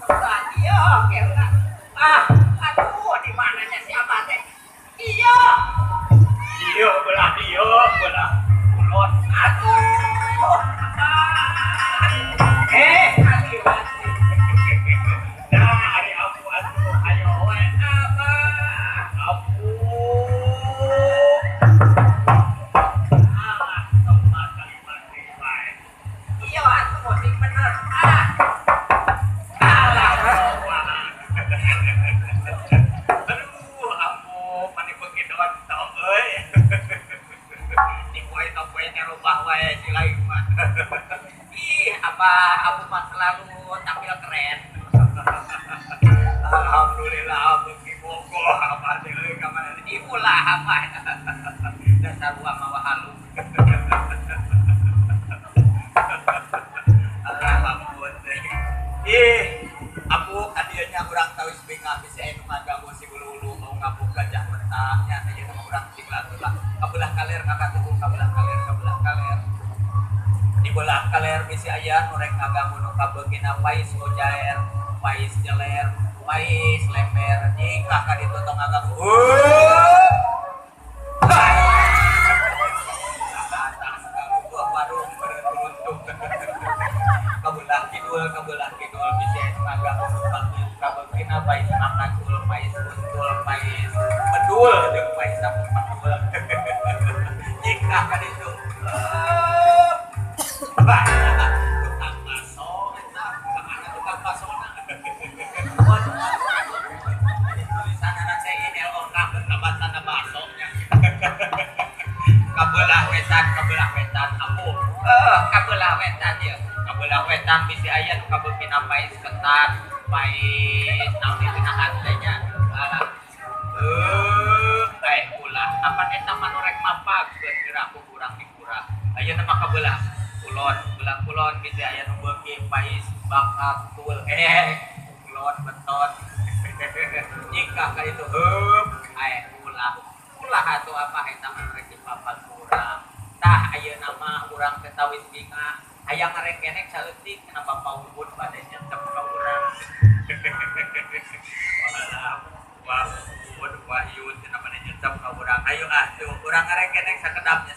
Iya, kira. Ah, aduh, di mananya si Abah teh? Iya. Iya, belah iya, belah kulon. Aduh, Abah. Kaliwat. Nah, ari aku atuh ayo we. Abah. Aku. Ah, tempat kalimat bae. Iya, atuh sing bener. Ah. Alah. Aduh, aku mani begituan tau euy. Di poe ka poe nyarubah wae si lain mah. Ih, Abah, aku mah selalu tampil keren. Alhamdulillah beuki bogoh abah teh euy ka mana. Ih, ulah Abah. Dasar uang mawa halu. Alhamdulillah. Ih, aku kadieunya urang tawis bingah bisi aya nu ngaganggu si ulu-ulu mau ngabuk gajah mentahnya aya nama urang sing lah. Kabelah kaler kakatuhu, kabelah kaler, kabelah kaler. Di belah kaler bisi aya nu rek ngaganggu nu kabeukina pais ojaer, pais jeler, pais lemper. Jika ka ditu tong ngaganggu. Warung beruntung. Kabelah kidul bisi aya nu ngaganggu nu kabeukina pais makakul, pais kuntul, pais bedul jeung pais sapu pedul. Jika ka ditu. Tukang baso eta, kamana tukang basona? Waduh, tulisan anak saya ini lengkap kabasana baso nya. Kabelah wetan aku. Kabelah wetan ieu. Kabelah wetan bisi aya nu kabeukina pais ketan, pais naon itu nahan teh nya. Alah. Ulah apan eta mah nu rek mapagkeun geura ku urang dikurang. Ayeuna mah kabelah kulon, belah kulon bisi aya nu beuki pais bakatul. Kulon beton. Jika ka itu heup, ulah. Ulah atuh apa eta mah rek dipapag urang. Tah ayeuna mah urang teh tawis bingah. Hayang ngarekenek saeutik kenapa paubun bade nyetem ka urang. Walah, wah, waduh, wahyu cenah bade nyetem ka urang. Ayo ah tuh urang ngarekenek sakedapnya